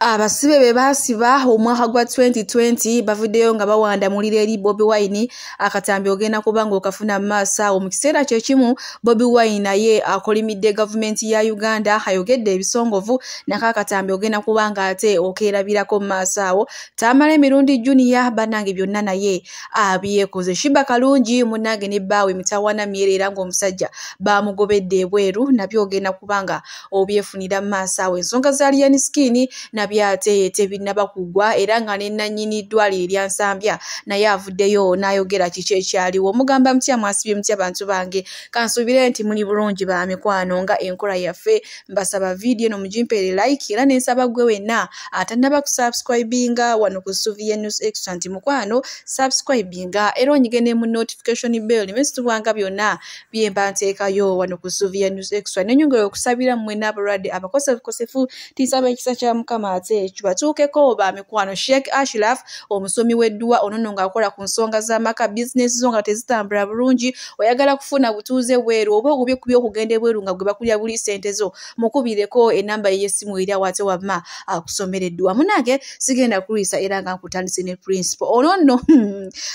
Abasibe be baasiba omwaka gwa 2020 bavuddeyo nga bawanda muliro eri Bobi Wine. Akatambi ogenda kuba ng'okafuna mu maaso awo. Mu kiseera kye kimu Bobi Wine naye akolimidde gavumenti ya Uganda, ayogedde ebisongovu, nako akatambi ogenda kuba ng'ate okeerabirako mu maaso awo. Tamala Emirundi Junior bannange byonna naye abyekoze. Shiba Kalungi munnange ne bbaawe mitawaana myere era ng'omusajja baamugobedde ebweru, nabyo ogenda kuba nga obyefunira mu maaso awo. Ensonga za Alien Skin nabyo ate tebinnaba kugwa, era nga ne nnannyini ddwaliro erya Nsambya naye avuddeyo n'ayogera kiki ekyaliwo. Mugamba mutya, mwasibye mutya bantu bange? Kansuubire nti muli bulungi ba mikwano nga enkola yaffe. Mbasaba vidiyo eno mugimpeere like, era ne nsaba ggwe wenna atannaba kusubscribinga wano ku Suvia News Extra nti mukwano subscribinga era onyige ne mu notification bell nimesitubwanga byonna bye mba nteekayo wano ku Suvia News Extra. Nenyongera okusabira mmwe n'abalwadde abakosefukosefu, tinsaba ekisa kya Mukama ate kibatuukeko ba mikwano. Sheikh Ashraf omusomi w'edduwa ono nno ng'akola ku nsonga z'amaka, bizinesi zo nga tezitambula bulungi, oyagala kufuna butuuze bweru oba ogubye ku by'okugenda ebweru nga gwe bakulya buli ssente zo, mukubireko enamba ye y'essimu eri awo ate wamma akusomera edduwa. Munnange sigenda kulwisa era nga nkutandise ne principal ono nno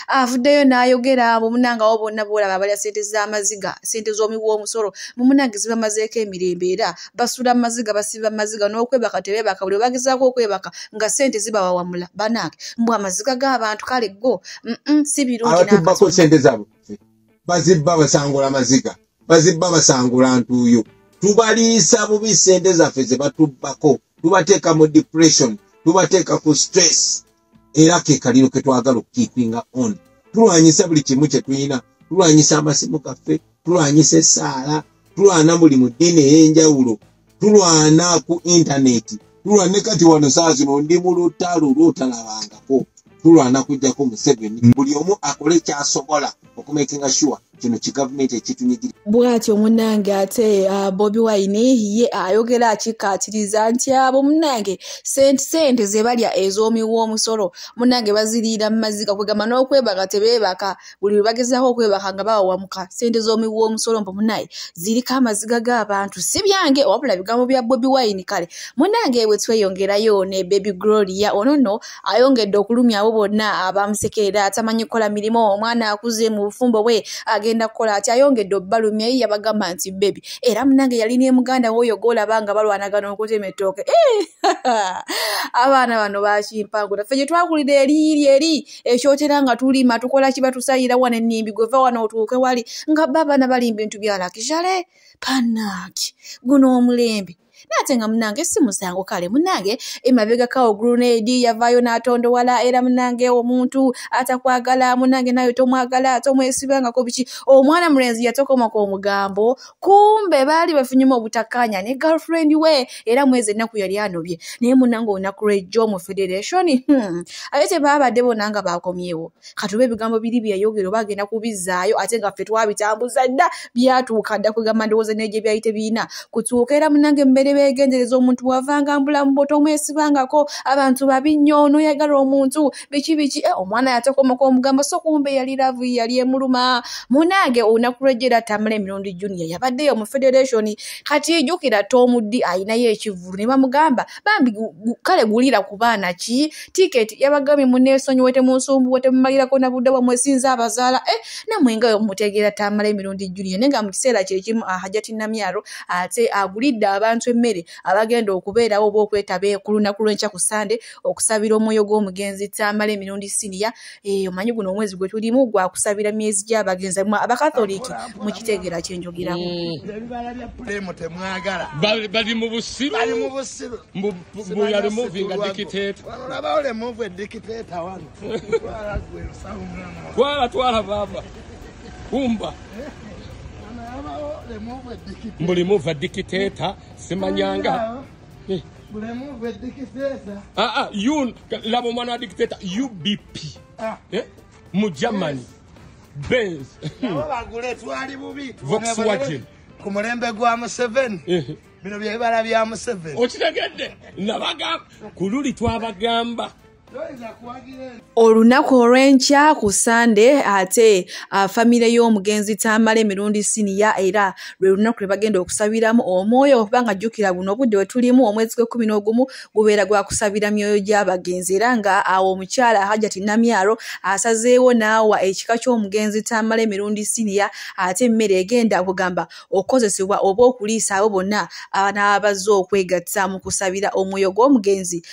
avuddeyo n'ayogera. Munnange abo bonna b'olaba abalya ssente z'amaziga, ssente z'omuwi w'omusolo, munnange zibamazeeko emirembe era basula mu maziga, basiba mu maziga n'okwebaka tebeebaka, buli lwe bagezaako okwebaka nga ssente zibawawamula. Bannange mbu amaziga g'abantu kale go si birungi abatubbako n'akatono. Ssente zaabwe bazibba basangula maziga, bazibba basangula ntuuyo. Tubaliisa bubi ssente zaffe ze batubbako, tubateeka mu depression, tubateeka ku stress, era ke kaliro ke twagala okukeepinga on. Tulwanyisa buli kimu kye tulina, tulwanyisa amasimu gaffe, tulwanyisa essaala, tulwana buli mu ddiini ey'enjawulo, tulwana ku intaneti, tulwana ne kati wano saa zino ndi mu lutalo lw'otalabangako. Tulwana kujjako Museveni, buli omu akole kyasobola okumakinga sure kino kigavumenti ekitunyigiriza. Bw'atyo munnange ate Bobi Wine ye ayogera akikkaatiriza nti abo munnange sente ze balya ez'omuwi w'omusolo munnange baziriira mu maziga, kwegamba n'okwebaka tebeebaka, buli lwe bagezaako okwebaka nga bawawamuka. Ssente z'omuwi w'omusolo mbu munnaye ziriko amaziga g'abantu. Si byange wabula bigambo bya Bobi Wine. Kale munnange bwe tweyongerayo ne Baby Gloria, ono nno ayongedde okulumya abo bonna abamusekerera, atamanyi kukola mirimu, omwana akuze mu bufumbo bwe agenda kukola ati, ayongedde obbalumya. Ye yabagamba nti baby era munnange yali ne muganda we oyo gw'olaba nga balwanagana okutema ettooke. Abaana bano bakimpangula, ffe gye twakulira eriiri eri ekyotera nga tulima tukola ki, batusayira wano ennimbi, gweva wano otuuke wali nga bo abaana bali mu bintu bya luxury. Bannange guno omulembe naate nga munnange si musango. Kale munnange emabegako Grenade yavaayo n'atondowala, era munnange omuntu atakwagala munnange naye tomwagala, tomwesibangako biki. Omwana mulenzi yatokomako omugambo, kumbe baali bafunyemu obutakkaanya ne girlfriend we, era mwezi ennaku yali anobye naye. Munnange olunaku lw'ejjo mu federation, ate tebaabadde bonna nga bakomyewo. Katuba ebigambo biri byeyogera oba agenda kubizzaayo, ate nga ffe twabitambuza dda, byatuuka dda, kwegamba ndowooza negye byali tebiina kutuuka. Era munnange mbeere beegendereza, omuntu bw'avanga mbulamu bwo tomwesibangako, abantu babi nnyo, n'oyagala omuntu biki biki. Omwana yatokomako omugambo, so kumbe yali love yali emuluma. Munnange olunaku lw'ejjo era Tamala Emirundi Junior yabaddeyo mu federation. Kati jjukira Tomuddi ayinayo ekivvulu ne bamugamba bambi kale gulira ku baana ki tiketi, yabagambye munneesonyiwe, temunsumbuwe, temumalirako na budde bwammwe, sinza abazaala. Nammwe nga mutegeera Tamala Emirundi Junior, naye nga mu kiseera kye kimu Hajati Namyalo ate agulidde abantu emmere abagenda okubeerawo oba okwetaba ku lunaku lw'enkya ku Sande okusabira omwoyo gw'omugenzi Tamala Emirundi Senior. Omanyi guno omwezi gwe tulimu gwa kusabira myezi gy'abagenzi, Abakatholiki mukitegeera kye njogeramu. Ebibala bya pulemu temwagala. Bali mu busiru. Bali mu busiru. Mbu ya removing a dictator. Wano remove a dictator wano. Twala gwe lusawo mwana. Twala, twala baba kumba. Wano yabawo remove a dictator. Mbu remove a dictator simanyanga. Remove a dictator. Ah ah, you laba omwana wa dictator UBP. Ah. Eh? Mu Germany Benz. Nabo bagule twali bubi. Volkswagen. Ku mulembe gwa Museveni. Bino byebibala bya Museveni. Okitegedde, nabagamba ku luli twabagamba. Olunaku olw'enkya ku Sande ate famire y'omugenzi Tamale Mirundi Senior era lwe lunaku lwe bagenda okusabiramu omwoyo, kubanga jjukira buno obudde we tulimu omwezi gw'e11 gubeera gwa kusabira myoyo gy'abagenzi, era nga awo omukyala Hajati Namyalo asazeewo n'awa ekika ky'omugenzi Tamale Mirundi Senior ate emmere egenda kugamba okukozesebwa oba okuliisa abo bonna abanaabaze okwegatta mu kusabira omwoyo gw'omugenzi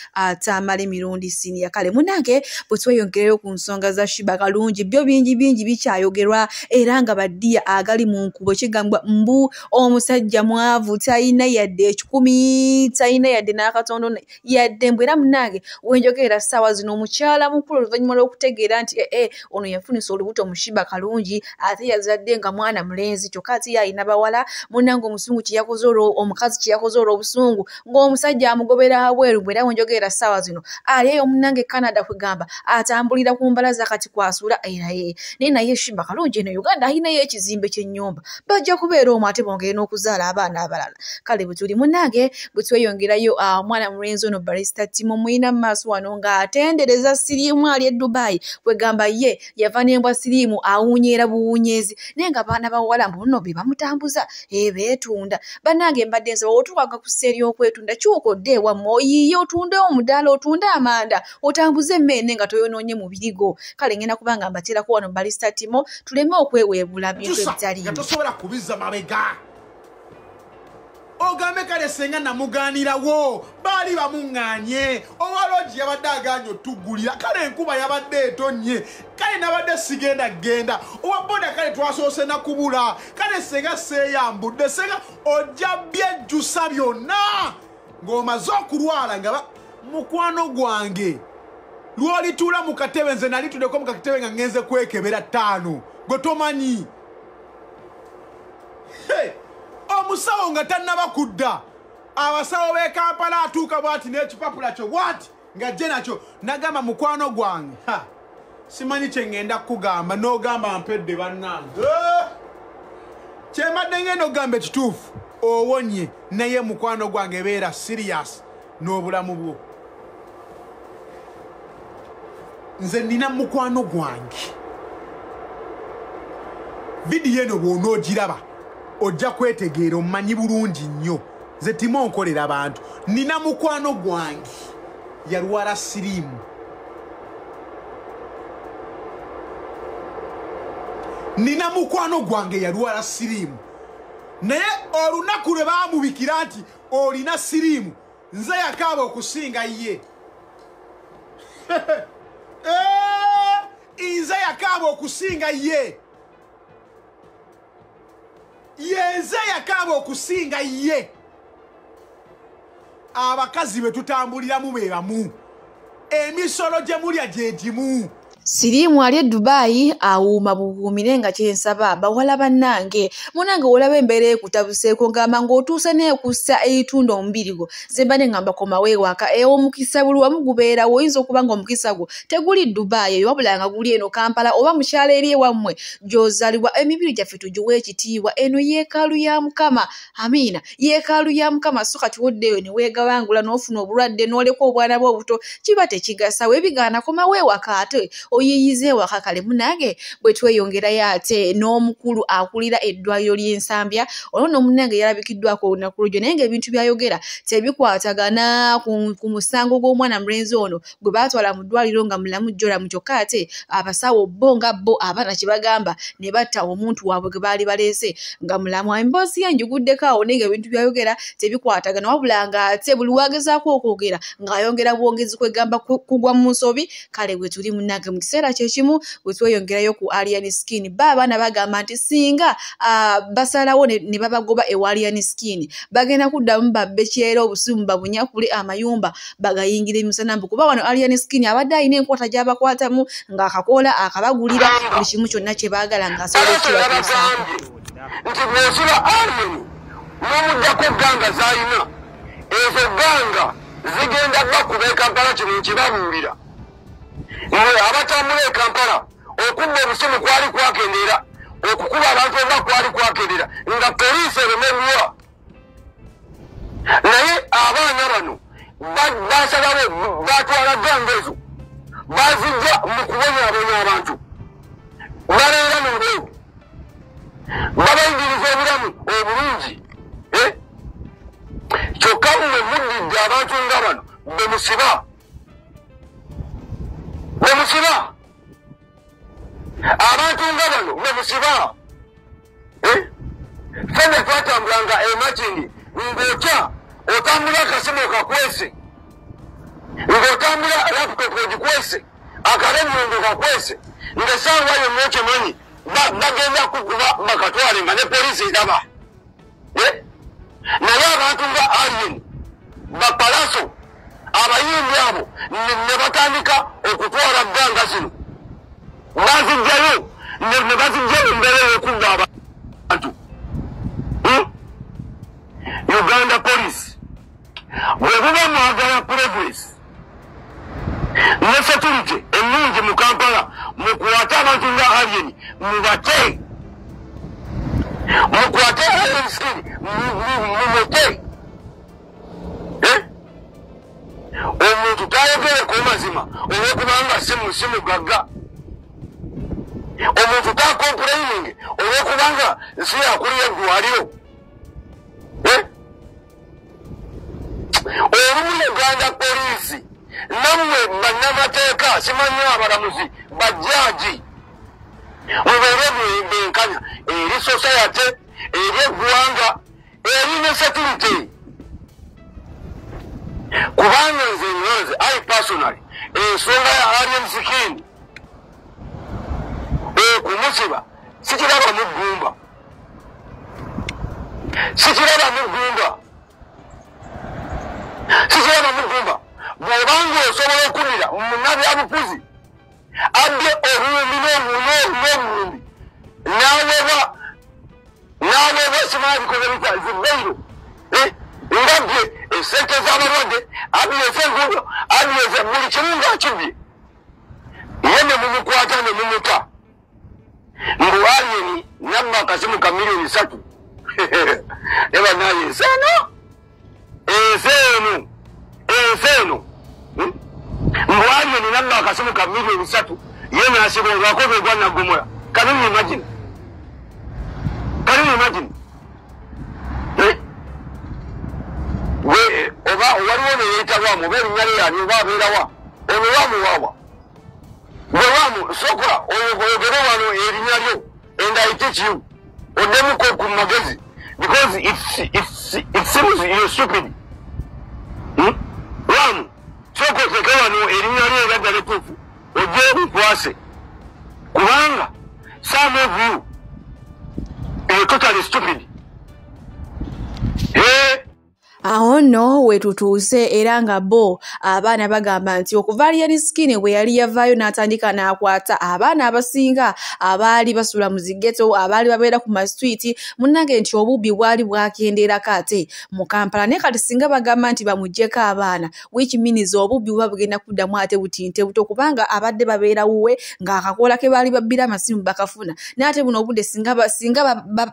Tamale Mirundi Senior. Kale munnange bwe tweyongereyo ku nsonga za Sheebah Kalungi, byo bingi bingi bikyayogerwa era nga baddiya agali mu nkubo kigambwa mbu omusajja mwavu talina yadde 100, talina yadde n'akatondo yadde mbu. Era munnange wenjogerera ssaawa zino omukyala mukulu oluvannyuma lw'okutegeera nti ono yafunisa olubuto mu Sheebah Kalungi ate yazadde nga mwana mulenzi kyokka ate ye alina bawala. Munnange omusungu kye yakoze olwo, omukazi kye yakoze olw'obusungu ng'omusajja amugobera wabweru. Bwe era wenjogerera ssaawa zino ali eyo munnange Canada kwegamba atambulira ku mbalaza kati kwasula era ye naye Sheebah Kalungi eno Uganda alinayo ekizimbe ky'ennyumba, bajja kubeera omwo ate bongere n'okuzaala abaana abalala. Kale bwe tuli munnange bwe tweyongerayo omwana mulenzi ono Barista Timo muyina mu maaso wano ng'atendereza siriimu ali e Dubai, kwegamba ye yava n'embwa siriimu awunyeera buwunyeezi, naye nga abaana bawala mbu nno be bamutambuza beetunda. Bannange mbadde nsaba otuukanga ku ssa ery'okwetunda kyuka odde ewammwe oyiiye otunde omudaala otunde amanda otambuze emmere nga toyonoonye mubiri gwo. Kale ngenda kubanga mbateerako wano Barista Timo tuleme okweweebula bintu ebitaliimu. Tosobola kubizza mabega ogambe kale senga namugaanirawo baali bamuŋŋaanye owalogi yabadde agaanye otuggulira, kale enkuba yabadde etonnye, kale nabadde sigenda genda owa boda, kale twasoose nakubula, kale senga seeyambudde, senga ojja byejjusa byonna ng'omaze okulwala. Nga mukwano gwange lw'olituula mu katebe, nze nali tuddeko mu katebe nga ngenze kwekebera 5 gwe tomanyi. Omusawo nga tannaba kudda, abasawo b'e Kampala atuuka bw'ati n'ekipapula kyo bw'ati ng'ajje nakyo, nagamba mukwano gwange simanyi kye ŋŋenda kukugamba, n'ogamba mpedde bannange. Kye mbadde ngenda okugamba ekituufu owonye, naye mukwano gwange beera serious n'obulamu bwo. Nze nina mukwano gwange, vidiyo eno bw'onoogiraba ojja kwetegeera omumanyi bulungi nnyo. Nze Timo nkolera abantu. Nina mukwano gwange yalwala siriimu, nina mukwano gwange yalwala siriimu, naye olunaku lwe baamubikira nti olina siriimu nze yakaaba okusinga ye. Nze yakaaba okusinga ye, yenze yakaaba okusinga ye. Abakazi be tutambuliramu be bamu, emisolo gye mulya gye gimu. Siriimu ali e Dubai awuuma buwuumire nga kyensaba bawala bannange. Munnange olaba embeera ekutabuseeko ngamba ng'otuuse n'ekussa eritunda omubiri gwo, nze mbadde ngamba komawo ewaka. Omukisa buli wamu gubeerawo, oyinza okuba ng'omukisa gwo teguli Dubai eyo wabula nga guli eno Kampala oba mu kyalo eri ewammwe gy'ozaalibwa. Emibiri gyaffe tugiwe ekitiibwa, eno yeekaalu ya Mukama. Amiina, yeekaalu ya Mukama. So kati woddeeyo ne weegabangula n'ofuna obulwadde n'oleka obwana bwo obuto, kiba tekigasa. Weebigaana komawo ewaka ate oyiyize ewaka. Kale munnange bwe tweyongerayo ate n'omukulu akulira eddwaliro ly'Ensambya ono nno munnange yalabikiddwako olunaku lw'ejjo, naye ng'ebintu by'ayogera tebikwatagana ku musango gw'omwana mulenzi ono gwe baatwala mu ddwaliro nga mulamu jjolamu, kyokka ate abasawo bo nga bo abaana kye bagamba ne batta omuntu waabwe gwe baali baleese nga mulamu. Emboozi ye njiguddeko awo, naye ng'ebintu by'ayogera tebikwatagana, wabula ng'ate buli wagezaako okwogera ng'ayongera bwongezi kwegamba kugwa mu nsobi. Kale bwe tuli munnange mu kiseera kyekimu bwe tweyongerayo ku Alien Skin, ba abaana bagamba nti singa basalawo ne babagoba ewa Alien Skin bagenda kuddamu babbe kyera obusimu babunyakule amayumba bagayingira emisana mbu, kuba wano Alien Skin abadde alina enkwata gy'abakwatamu ng'akakoola akabagulira buli kimu kyonna kye baagala ng'asobola okukibatuusaako. Nti bw'osula Alien n'omuddako ganga z'alina, ezo ganga zigenda bakuba e Kampala kino nkibabuulira. Mwe abatambula e Kampala okubba obusimu kwali kwakendeera, okukuba abantu oba kwali kwakendeera nga poliisi eremerwa. Naye abaana bano basalawo batwala ganga ezo Bazijja mu kubonyaabonya abantu. Babeera nabo. Babayigiriza obulamu obulungi. Kyokka mmwe mudidde abantu nga bano be musiba. Be musiba. Abantu nga bano be musiba. Ffenna twatambulanga emakindi ng'otya otambula akasimu okakwese, ng'otambula laptop ogikwese, akalemyongo kakwese, ng'essaawa yonna okimanyi bagenda kukuba bakatwale nga ne poliisi eraba. Naye abantu nga Alien, bapalaso, abayimbi abo ne batandika okutwala gganga zino. Bazijjayo ne bazijjayo embeera ey'okubba abantu. Uganda Police, bwe buba mwagala progress ne security ennungi mu Kampala, mukwate abantu nga Alien, mubate. Mukwate Alien Skin, mumute. Omuntu tayogereko mazima olw'okubanga si mugagga. Omuntu tacomplaining olw'okubanga si yakulira eddwaliro. Olumu Uganda Police nammwe bannamateeka simanyi abalamuzi bajjaaji mubeere benkanya eri society, eri eggwanga, eri ne security. Kubanga nze nze I personally ensonga ya Alien Skin okumusiba sikiraba mu ggumba, sikiraba mu ggumba, sikiraba mu ggumba. Bw'obanga osobola okumira munnabyabufuzi abbye obuwumbi n'obuwumbi n'aweebwa simanyi bikoze bitya zibbeiro ngabbye esente z'abalwadde, abbye ez'enguudo, abbye buli kimu ng'akibbye, ye ne mumukwata ne mumuta. Mbu Alien nabba akasimu ka 3 million. Ne bannaye ensi eno, ensi eno, ensi eno. Mbu Alien nabba akasimu ka 3 million, ye n'asibwa ng'akoze ogwa Naggomola. Can you imagine? Can you imagine? Oba waliwo ne yeeyita Wamu, oba erinnya lye yani, oba abeera wa? Ono Wamu waawa? Gwe Wamu, sooka oyogere wano erinnya lyo and I teach you. Oddemuko ku magezi because it seems you're stupid. Wamu, sooka oteeke wano erinnya lyo era ddala ettuufu ojje nkwase. Kubanga some of you are totally stupid. Awo nno wetutuuse era nga bo abaana bagamba nti okuva Alien Skin bwe yali yavaayo n'atandika n'akwata abaana abasinga abaali basula mu zighetto, abaali babeera ku mastreet, munnange nti obubbi bwali bwakendeerako ate mu Kampala. Naye kati singa bagamba nti bamuggyeko abaana, which means obubbi buba bugenda kuddamu ate butinte buto, kubanga abadde babeera wuwe ng'akakoola ke baali babbira amasimu bakafuna. Naye ate buno obudde singa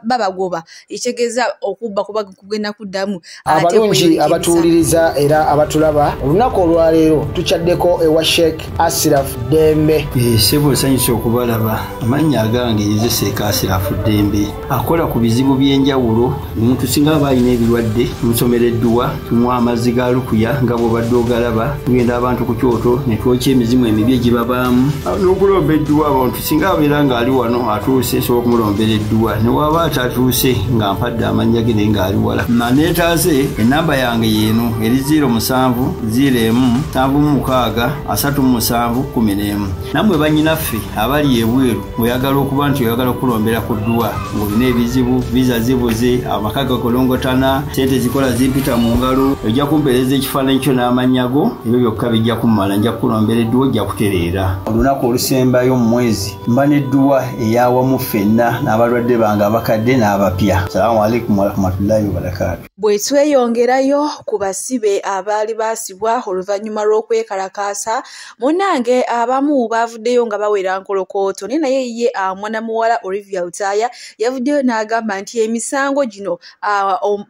babagoba, ekitegeeza okubba kuba kugenda kuddamu ate. Abalungi abatuwuliriza era abatulaba, olunaku olwaleero tukyaddeko ewa Sheikh Asiraf Ddembe. Ssebo nsanyuse okubalaba. Amannya agange nze Sheikh Asiraf Ddembe, akola ku bizibu by'enjawulo. Omuntu singa aba alina ebirwadde tumusomera edduwa, tumuwa amazzi ga lukuya nga bw'obadde ogalaba, tugenda abantu ku kyoto ne twokya emizimu emibi egibabaamu n'okulomba edduwa. Abantu singa abeera ng'ali wano atuuse, nsobola okumulombera edduwa, ne waba atatuuse nga mpadde amannya ge naye ng'ali wala. Naneetaase enamba yange yeeno eri 07 01 76 37 11. Nammwe bannyinaffe abali ebweru oyagala okuba nti oyagala okulombera ku dduwa ng'olina ebizibu, visa zibuze, amaka gakolongotana, sente zikola zimpita mu ngalo, ojja kumpeereza ekifaananyi kyo n'amannya go, ebyo byokka bijja kummala, nja kukulombera edduwa ojja kutereera. Olunaku olusembayo mu mwezi mba n'edduwa eyawamu ffenna n'abalwadde bange abakadde n'abapya. Salaamu alaikum warahmatullahi wabarakaatu. Bwe tweyongera Tweyongerayo ku basibe abaali baasibwa oluvannyuma lw'okwekalakaasa. Munnange abamu baavuddeyo nga bawera nkolokooto, naye ye mwana muwala Olivia Lutaaya yavuddeyo n'agamba nti emisango gino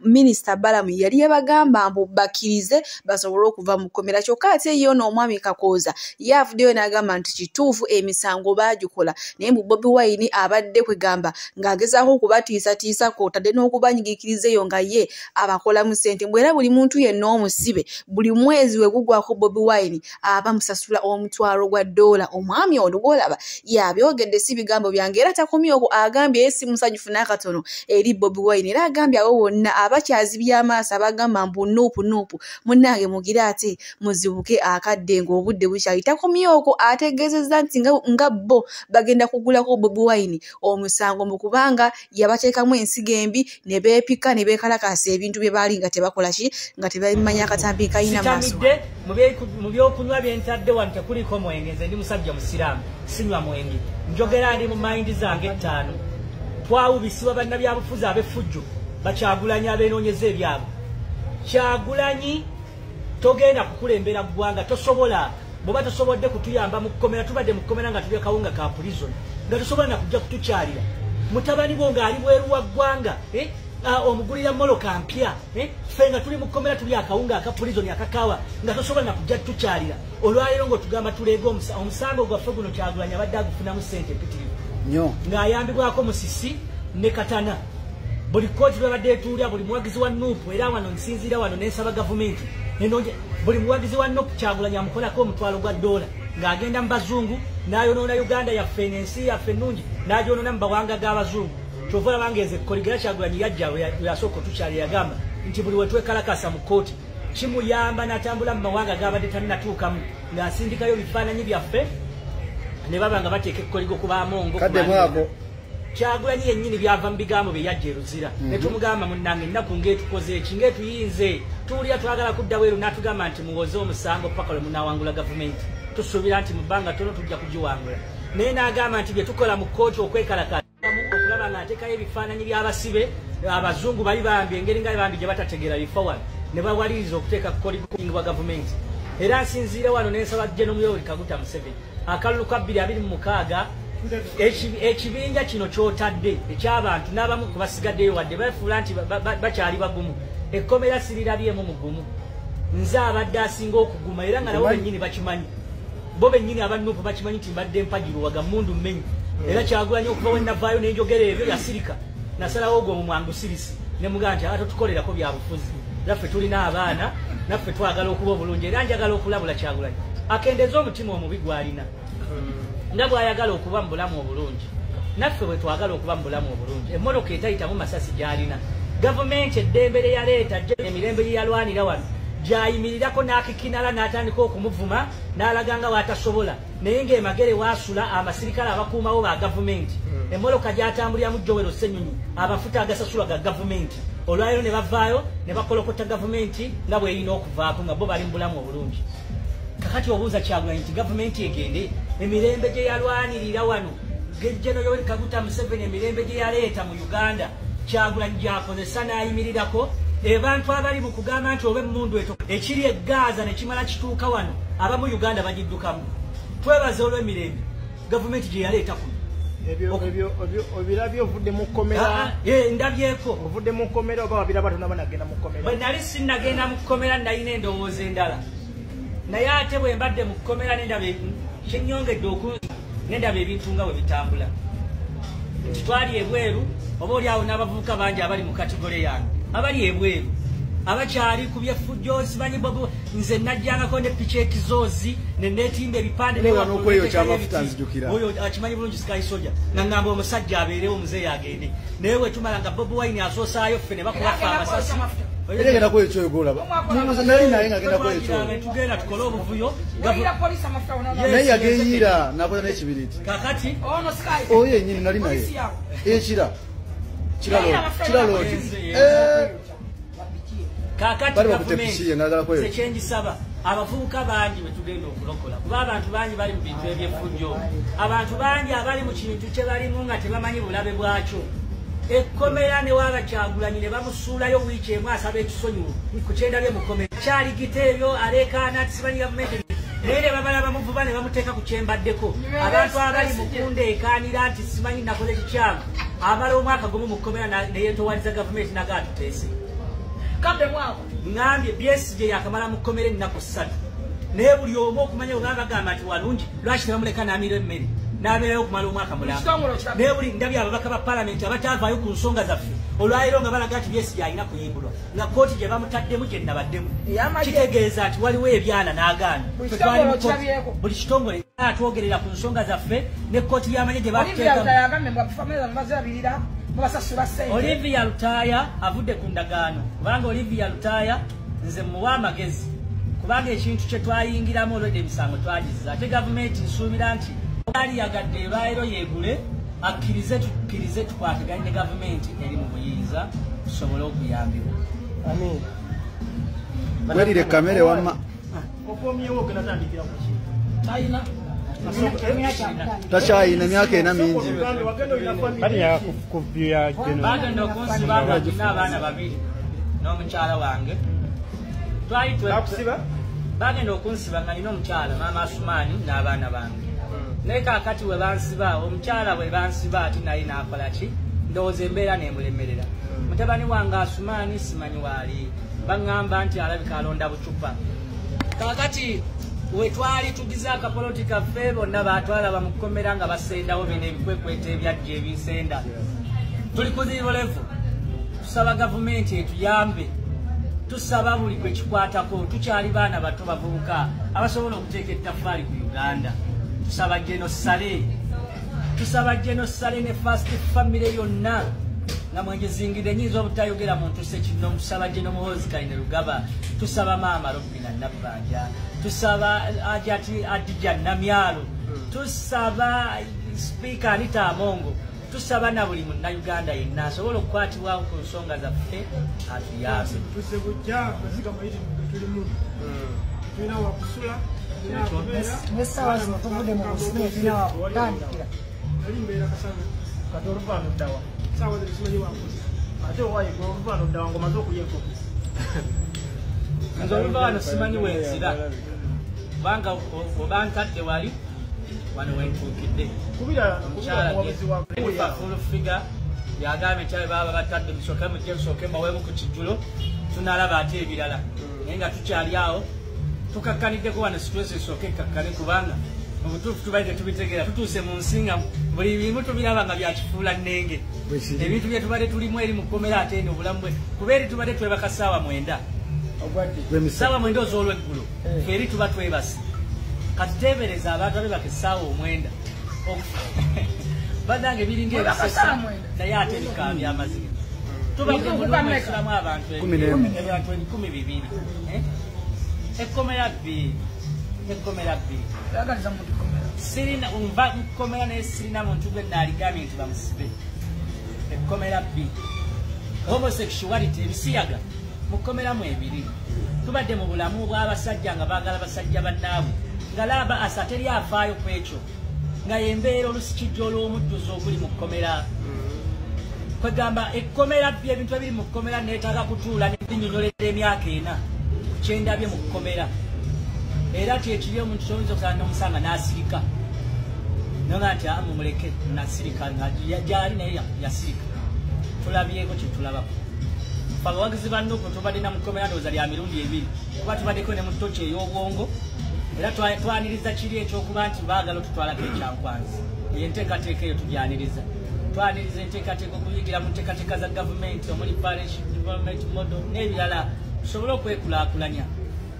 Minisita Balamu yali yabagamba mbu bakkirize basobole okuva mu kkomera. Kyokka ate ye ono omwami Kakooza ye avuddeyo n'agamba nti kituufu emisango baagikola, naye mbu Bobi Wine abadde kwegamba ng'agezaako okubatiisatiisa kw'otadde n'okubanyigiikiriza eyo nga ye abakolamu ssente. Mbu era buli muntu yenna omusibe buli mwezi we gugwako Bobi Wine aba musasula $1,000. Omwami ono gw'olaba yabyogedde, si bigambo byange, era takomye okwo, agambye ye si musanyufu n'akatono eri Bobi Wine. Era agambye abo bonna abakyazibya amaaso abagamba mbu nuupu nuupu, munnange mugire ate muzibuke akadde ng'obudde bukyali. Takomye okwo, ategeezezza nti nga bo bagenda kugulako Bobi Wine omusango mu kubanga yabateekamu ensigo embi ne beepika ne beekalakaasa ebintu bye baali nga tebakola ki, nga tebamanya akatambi kalina maaso. Mu byokunywa bye ntadde wano tekuliko mwenge. Nze ndi musajja musiraamu, sinywa mwenge, njogera ndi mu mayindi zange 5. Twawubisibwa bannabyabufuzi ab'effujjo bakyagulanyi abeenoonyeza ebyabwe. Kyagulanyi togenda kukulembera ggwanga, tosobola. Bw'oba tosobodde kutuyamba mu kkomera, tubadde mu kkomera nga tulya kawunga ka prison, nga tosobola na kujja kutukyalira. Mutabani wo ng'ali bweru wa ggwanga, omugulira mmotoka mpya, ffe nga tuli mu kkomera tulya akawunga aka prison akakawa, nga tosobola na kujja kutukyalira. Olwaleero ng'otugamba tuleege omusango gwaffe guno, Kyagulanyi abadde agufunamu ssente empitirivu ng'ayambibwako Musisi ne Katana. Buli kkooti lwebadde etuulya, buli muwagizi wa NUP, era wano nsinziira wano n'ensaba gavumenti, buli muwagizi wa NUP Kyagulanyi amukolako $1,000 ng'agenda mu bazungu n'ayonoona Uganda yaffe n'ensi yaffe ennungi, n'agyonoona mu mawanga g'abazungu. Kyova olaba ng'enze Koligera Kyagulanyi yajja we yasooka otukyalira, yagamba nti buli we twekalakasa mu kkooti kimuyamba n'atambula mu mawanga g'abadde tannatuukamu ng'asindikayo bifaananyi byaffe ne baba nga bateeka ekkoligo ku baamongo. Kyagulanyi yennyini byava mu bigambo bye yajja e Luzira, ne tumugamba munnange ennaku ng'etukoze eki, ng'etuyinze tuwulira twagala kudda bweru, n'atugamba nti muwoze omusango paka lwe munaawangula gavumenti, tusuubira nti mu bbanga ttono tujja kugiwangula. Naye n'agamba nti bye tukola mu kkooti okwekalakaasa okulaba ng'ateekayo ebifaananyi by'abasibe abazungu bali bambi engeri nga bambi gye batategeera bifo wano, ne bawaliriza okuteeka kukoligwa gavumenti. Era nsinziira wano n'ensaba General Yoweri Kaguta Museveni akalulu ka 2026 ekibinja kino ky'otadde eky'abantu n'abamu ku basigaddeyo wadde bafuula nti bakyali bagumu, ekkomera sirirabyemu mugumu. Nze abadde asinga okuguma, era nga nabo bennyini bakimanyi, bo bennyini aba NUP bakimanyi nti mbadde mpagiruwaga mmundu mmenyi. Era Kyagulanyi okuva we navaayo n'enjogera ebyo yasirika, nasalawo ogwo omumwangu sirisi ne mugamba nti atotukolerako bya bufuzi, naffe tulina abaana, naffe twagala okuba obulungi. Era njagala okulabula Kyagulanyi akendeeze omutima omubi gw'alina, nga bw'ayagala okuba mu bulamu obulungi, naffe bwe twagala okuba mu bulamu obulungi. Emmotoka etayitamu masasi gy'alina, gavumenti eddembe lye yaleeta, emirembe gye yalwanira wano gy'ayimirirako n'akikinala n'atandika okumuvuma n'alaga nga w'atasobola, naye ng'emagere waasula amasirikale abakuumawo ba gavumenti, emmotoka gy'atambuliramu Joel Ssenyonyi amafuta agasasulwa ga gavumenti. Olwaleero ne bavaayo ne bakolokota gavumenti nga bw'erina okuvaako nga bo bali mu bulamu obulungi. Kakati obuuza Kyagulanyi nti gavumenti egende, emirembe gye yalwanirira wano General Yoweri Kaguta Museveni, emirembe gye yaleeta mu Uganda Kyagulanyi gy'akozesa n'ayimirirako. Abantu abali mu kugamba nti oba emmundu eto ekiri e Gaza ne kimala kituuka wano, abamu Uganda bagiddukamu. Twebaze olw'emirembe gavumenti gye yaleeta kuno. Ebirabyo ovudde mu kkomera? Ndabyeko. Ovudde mu kkomera oba wabiraba tonaba nagenda mu kkomera? Bwe nali sinnagenda mu kkomera nalina endowooza endala, naye ate bwe mbadde mu kkomera nendaba kyennyongedde nendaba ebintu nga bwe bitambula nti twali ebweru, oba oli awo n'abavubuka bangi abali mu kategole yange abali ebweru abakyali ku byeffujjo simanyi bobo. Nze najjangako ne piki ekizoozi ne neetimba ebipande oyo akimanyi bulungi Sky Soja, nga ngamba omusajja abeerewo muzeeyi agende, naye bwe tumala nga Bobi Wine asoosaayo ffe ne bakuba ffe amasasi. Tugenda tukole obuvuyo naye yageyiira nakola n'ekibiriiti kakati oyo yennyini nali naye ekira kiralooti kakati gavumenti kyenjisaba abavubuka bangi bwe tugenda okulokola, kuba abantu bangi bali mu bintu ebyeffujjo, abantu bangi abali mu kintu kye balimu nga tebamanyi bulabe bwakyo. Ekkomera ne wabakyagulanyi ne bamusuulayo wiiki emu asaba ekisonyiwo ku kyendabye mu kkomera. Kyaligita ebyo aleekaana simanyi gavumenti naye ne babala bamuvuba ne bamuteeka ku kyembaddeko. Abantu abali mu kundeekaanira nti simanyi nakoze kikyamu amala omwaka gumu mu kkomera ne yeetowaliza gavumenti naga atuteese. Ŋŋambye Besigye yakamala mu kkomera ennaku 3 naye buli omu okumanya bwe bagamba nti walungi lwaki tebamuleka n'amira emmere n'abeerayo okumala omwaka mulamba. Naye buli ndabye ababaka ba paalamenti abatavaayo ku nsonga zaffe olwaleero nga balaga nti Besigye alina kuyimbulwa nga kkooti gye bamutaddemu gye nabaddemu kitegeeza nti waliwo ebyana n'agaana. Buli kitongole atwogerera ku nsonga zaffe ne kkooti y'amagye gye batuteekamu. Olivia Lutaaya avudde ku ndagaano kubanga Olivia Lutaaya nze muwa amagezi kubanga ekintu kye twayingiramu olwedde emisango twagizza ate gavumenti nsuubira nti ali yagadde ebaero yeegule akkirize tukkirize tukwatagane ne gavumenti eri mu buyinza tusobole okuyambibwa. Amiina. Werire kamere wamma. Okomyewo ogenatandikira ku ki? Talina. Takyayina emyaka ena mingi. Bagenda okunsiba nga nina abaana babiri n'omukyala wange. Bagenda okunsiba nga nina omukyala maama Asumaani n'abaana bange. Naye kaakati we bansiba omukyala bwe bansiba ati naye n'akola ki ndowooza embeera n'emulemerera. Mutabani wange Asumaani simanyi waali baŋŋamba nti alabika alonda bucupa. Kaakati we twali tugize akapoloti kaffe bonna baatwala bamukomera nga basendawo bino ebikwekweta ebyajja ebisenda. Tuli ku zibolevu tusaba gavumenti etuyambe, tusaba buli gwe kikwatako, tukyali baana bato bavubuka abasobola okuteeka ettaffaali ku Uganda. Tusaba General Saleh, tusaba General Saleh ne First Family yonna nga mwengezingidde nyinza obutayogera muntu ssekino. Tusaba General Muhoozi Kainerugaba, tusaba maama Robina Nabbanja, tusaba Ajati Adija Namyalo, tusaba Speaker Anita Amongo, tusaba na buli munnayuganda yenna asobola okukwatibwako ku nsonga zaffe atuyambe. Tuzze bujja maziga mayitirivu ge tulimu. Tulina wakusula, n'essaawa zino tuvudde mu busibe tulina wakutandikira. Nali mbeera Kasanga. Kati oluvaano ddawa? Ssaawa zino simanyi wakoze. Ate owaayi gwe oluvaano ddawa ng'omaze okulya enkoko? Nze oluvaano simanyi wenzira kubanga oba ntadde wali wano wentuukidde. Omukyala Full Figure yagambye nti baba batadde musooke mujje musooke mbaweemu ku kijjulo tunalaba ate ebirala naye nga tukyali awo tukakkaniddeko wano situesi esooke ekkakkane kubanga mu butuufu tubadde tubitegeera tutuuse mu nsi nga buli bimu tubiraba nga byakifuula nnenge. Ebintu bye tubadde tulimu eri mu kkomera ate eno obulamu bwe kuba eri tubadde twebaka ssaawa 9 ssaawa 9 ez'olweggulo ffe eri tuba twebase. Kati teebereza abantu abebaka essaawa 9 bannange biringa ebisesa naye ate bikaabya amaziga. Tubadde mu abantu 12,000 ekkomera bbiri ekkomera bbiri sirina nva nkomera naye sirina muntu gwe naaligambye nti bamusibe. Ekkomera bbiri homosexuality ebisiyaga mu kkomeramu ebiri. Tubadde mu bulamu bw'abasajja nga baagala basajja bannaabwe nga laba asa teri afaayo ku ekyo nga yembeera olusikijja olw'omujjuzo oguli mu kkomera. Kwegamba ekkomera bbiri ebintu ebiri mu kkomera neetaaga kutuula nebinyonyolera emyaka 4 kyendabye mu kkomera. Era kyekiri omuntu kyoyinza okusanga n'omusanga n'asirika naga nti mumuleke nasirika nga gyali naye yasirika. Tulabyeko kye tulabako. Ffe abawagizi ba Nuupu tubadde na mu kkomera ndowooza lya mirundi 2 kuba tubaddeko ne mu ttoki ey'obwongo era twaniriza kiri ekyokuba nti baagala otutwalako ekyankwanzi. Eyo enteekateeka eyo tugyaniriza. Twaniriza enteekateeka okuyingira mu nteekateeka za gavumenti omuli parish development model n'ebirala tusobole okwekulaakulanya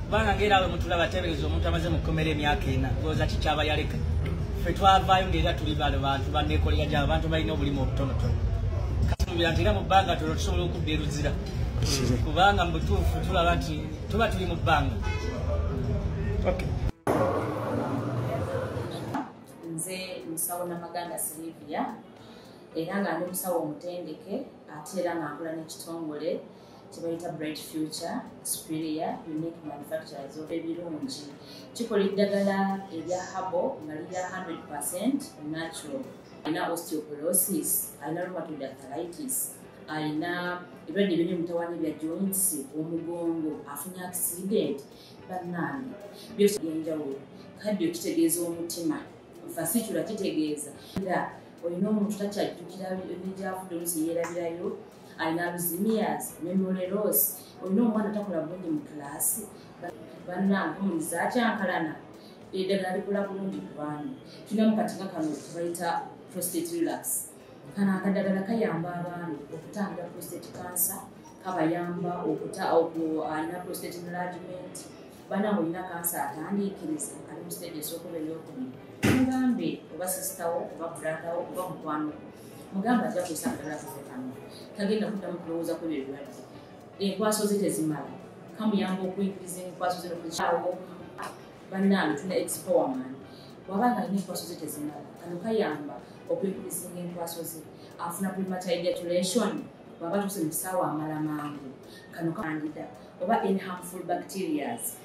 kubanga ng'era awe mutulaba teebereza omuntu amaze mu kkomera emyaka 4 ndowooza kikyaba yaleka. Ffe twavaayo ng'era tuli balo bantu banneekolera gyabo abantu balina obulimu obutonotono. Katusuubira nti era mu bbanga tono tusobola okudda eruzira kubanga mu butuufu tulaba nti tuba tuli mu bbanga. Nze musawo Namaganda Sylvia era nga ndi musawo omutendeke ate era nga nkola n'ekitongole kye bayita Bright Future Superior Unique Manufacturers of ebirungi. Kikola eddagala erya herbal nga lirya 100% natural. Alina osteoporosis, alina rheumatoid arthritis, alina ebirwadde ebiri mutawaanya bya joints, omugongo, afunye accident, bannange byose byenjawulo. Kaddio kitegeeza omutima, fasicula kitegeeza era olina omuntu takyajjukira ebijafudde oluusi yeerabirayo, alina Alzheimer's, memory loss, olina omwana takola bulungi mu kilaasi, bannange omulizi akyankalana, eddagala likola bulungi ku baami. Tulinamu kati nga kano kebayita prostate relax. Kano akaddagala kayamba abaami okutangira prostate cancer, kabayamba alina prostate enlargement, bannange olina kansa atandiikiriza ali mu stage esooka oba ey'okubiri, mugambe oba sisitawo oba brotherwo oba mukwano gwo, mugambe ajja kukozesa akadagala kaffe kano, tagenda kuddamu kulowooza ku ebyo ebirwadde. Enkwaso ze tezimala, kamuyamba okuyigiriza enkwaso ze n'okuzikyawo. Bannange tulina expowerman, bw'aba nga alina enkwaso ze tezimala, kano kayamba okuyigiriza enkwaso ze, afuna premature ejaculation, bw'aba atuuse mu kisaawe amala mangu, kano kandida oba any harmful bacterias.